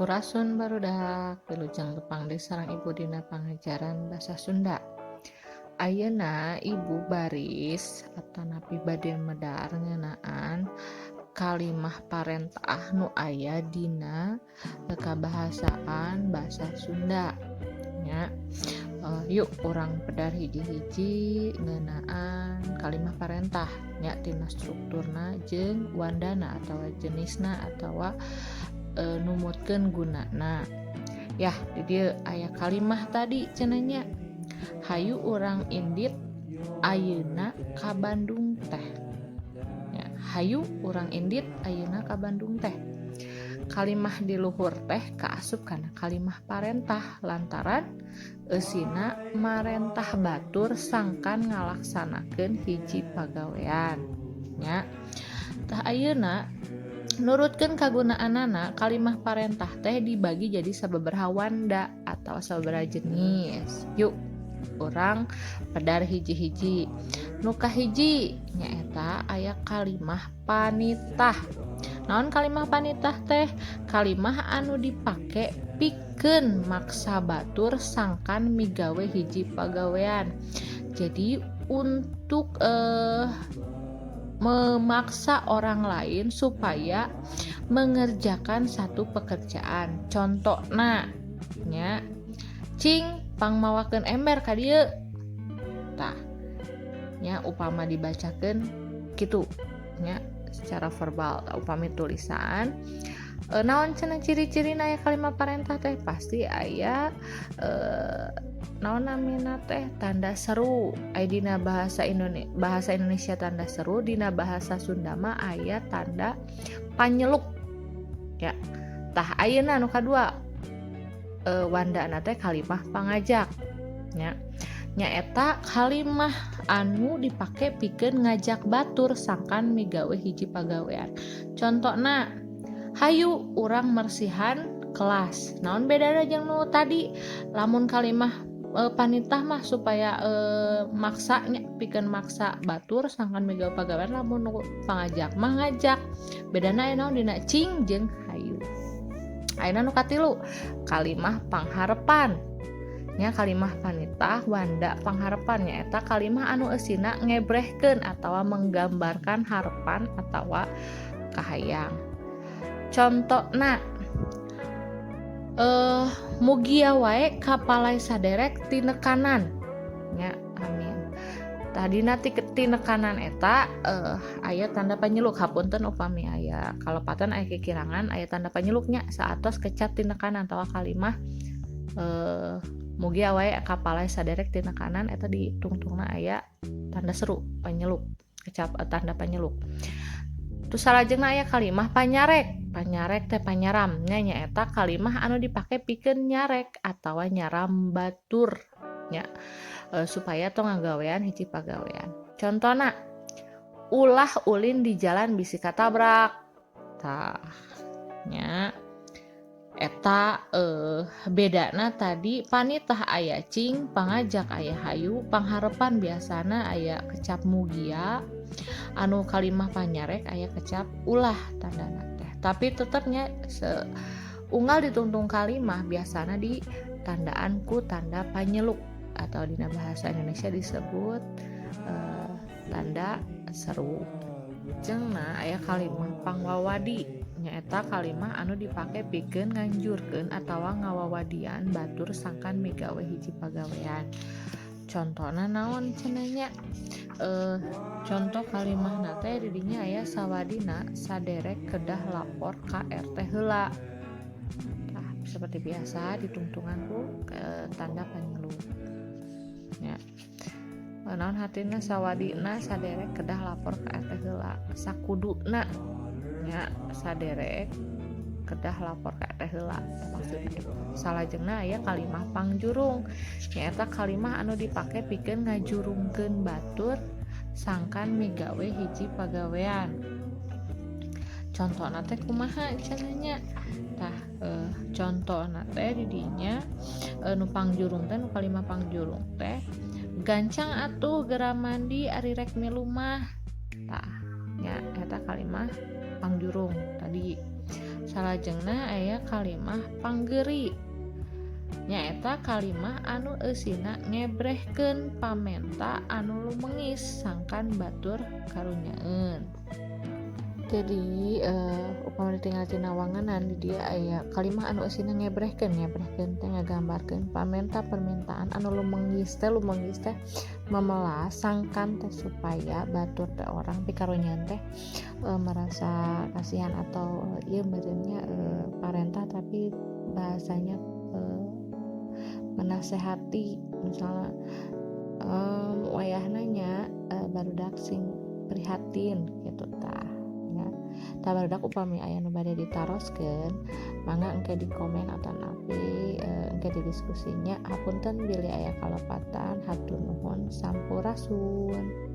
Sampurasun barudak, wilujeng tepang deui sareng Ibu dina pangajaran basa Sunda. Ayeuna Ibu baris atanapi bade medar ngeunaan kalimah parentah nu aya dina kabahasaan basa Sunda nya. Yuk urang pedar hiji-hiji ngeunaan kalimah parentah nya, tina strukturna jeung wandana atawa jenisna atawa numutkeun gunana. Yah, di dieu aya kalimah tadi cenah nya. Hayu urang indit ayeuna ka Bandung teh. Ya, hayu urang indit ayeuna ka Bandung teh. Kalimah di luhur teh kaasup kana kalimah parentah lantaran eusina marentah batur sangkan ngalaksanakeun hiji pagawean nya. Tah, ayeuna nurutkeun kagunaanana, kalimah parentah teh dibagi jadi sababaraha wanda atau sababaraha jenis. Yuk urang pedar hiji-hiji. Nu kahiji nyaeta aya kalimah panitah. Naon kalimah panitah teh? Kalimah anu dipake pikeun maksa batur sangkan migawe hiji pagawean. Jadi untuk memaksa orang lain supaya mengerjakan satu pekerjaan. Contohna nya, cing pangmawakeun ember ka dieu. Tah nya, upama dibacakeun kitu nya secara verbal. Tah, upami tulisan naon cenah ciri-cirina aya kalimah parentah teh? Pasti aya naon namina teh, tanda seru. Aya dina bahasa Indonesia tanda seru, dina bahasa Sunda mah aya tanda panyeluk ya. Tah, ayeuna nu kadua wandana teh kalimah pangajak nya, nyaeta kalimah anu dipake pikeun ngajak batur sangkan migawe hiji pagawean. Contohna, hayu urang mersihan kelas. Naon bedana jeung nu tadi? Lamun kalimah panitah mah supaya maksanya, pikeun maksa batur sangkan migawe pagawean, lamun nu pangajak mah ngajak. Bedana aya naon? Dina cing jeung hayu. Ayeuna nu katilu, kalimah pangharepan nya. Kalimah panitah wanda pangharepan nyaeta kalimah anu eusina ngebrehkeun atawa menggambarkan harepan atawa kahayang. Contona, mugia wae kapalai saderek tinekanan nya, amin. Tadina tinekanan eta aya tanda panyeluk. Hapunten upami aya kalepatan, aya kikirangan. Aya tanda panyeluknya saatos kecap tinekanan atawa kalimah mugia wae kapalai saderek tinekanan eta ditungtungna aya tanda seru panyeluk, kecap tanda panyeluk. Terus salajengna aya kalimah panyarek. Panyarek teh panyaram nya, nyaeta kalimah anu dipake pikeun nyarek atawa nyaram batur nya supaya tong ngagawean hiji pagawean. Contona, ulah ulin di jalan bisi katabrak. Tah nya, eta bedana tadi panitah aya cing, pangajak aya hayu, pangharepan biasana aya kecap mugia, anu kalimah panyarek aya kecap ulah tandana teh. Tapi tetepnya unggal ditungtung kalimah biasana di tandaan ku tanda panyeluk atau dina bahasa Indonesia disebut tanda seru. Jengna aya kalimah pangwawadi, nyaeta kalimah anu dipake pikeun nganjurkeun atawa ngawawadian batur sangkan migawe hiji pagawean. Contona naon cenah nya? Contoh kalimahna teh di dinya aya sawadina saderek kedah lapor ka RT heula. Tah, seperti biasa ditungtungan ku tanda panyeluk nya. Naon hartina sawadina saderek kedah lapor ka RT heula? Sakuduna nya saderek kedah lapor ka RT heula maksudna. Salajengna aya kalimah pangjurung, nyaeta kalimah anu dipake pikeun ngajurungkeun batur sangkan migawe hiji pagawean. Contona teh kumaha cenah nya? Tah, contona teh di dinya nu pangjurung teh, nu kalimah pangjurung teh, gancang atuh geura mandi ari rek milu mah. Tah. Nya eta kalimah pangjurung tadi. Salajengna aya kalimah panggeri, nyaeta kalimah anu eusina ngebrehkeun pamenta anu lumengis sangkan batur karunyaeun. Jadi upama ditinggal tina wangenan, di dieu aya kalimah anu eusina ngebrehkeun. Ngebrehkeun teh ngagambarkeun pamenta, permintaan anu lumengis teh, lumengis teh memelas, sangkan teh supaya batur teh, orang pikarunyaeun teh merasa kasihan atau ieu meureun nya parentah, tapi bahasanya menasehati. Misalnya wayahna nya barudak sing prihatin gitu tah nya. Tah, barudak, upami aya nu bade ditaroskeun, mangga engke di komen atanapi engke di diskusinya. Hapunten bilih aya kalepatan. Hatur nuhun, sampurasun.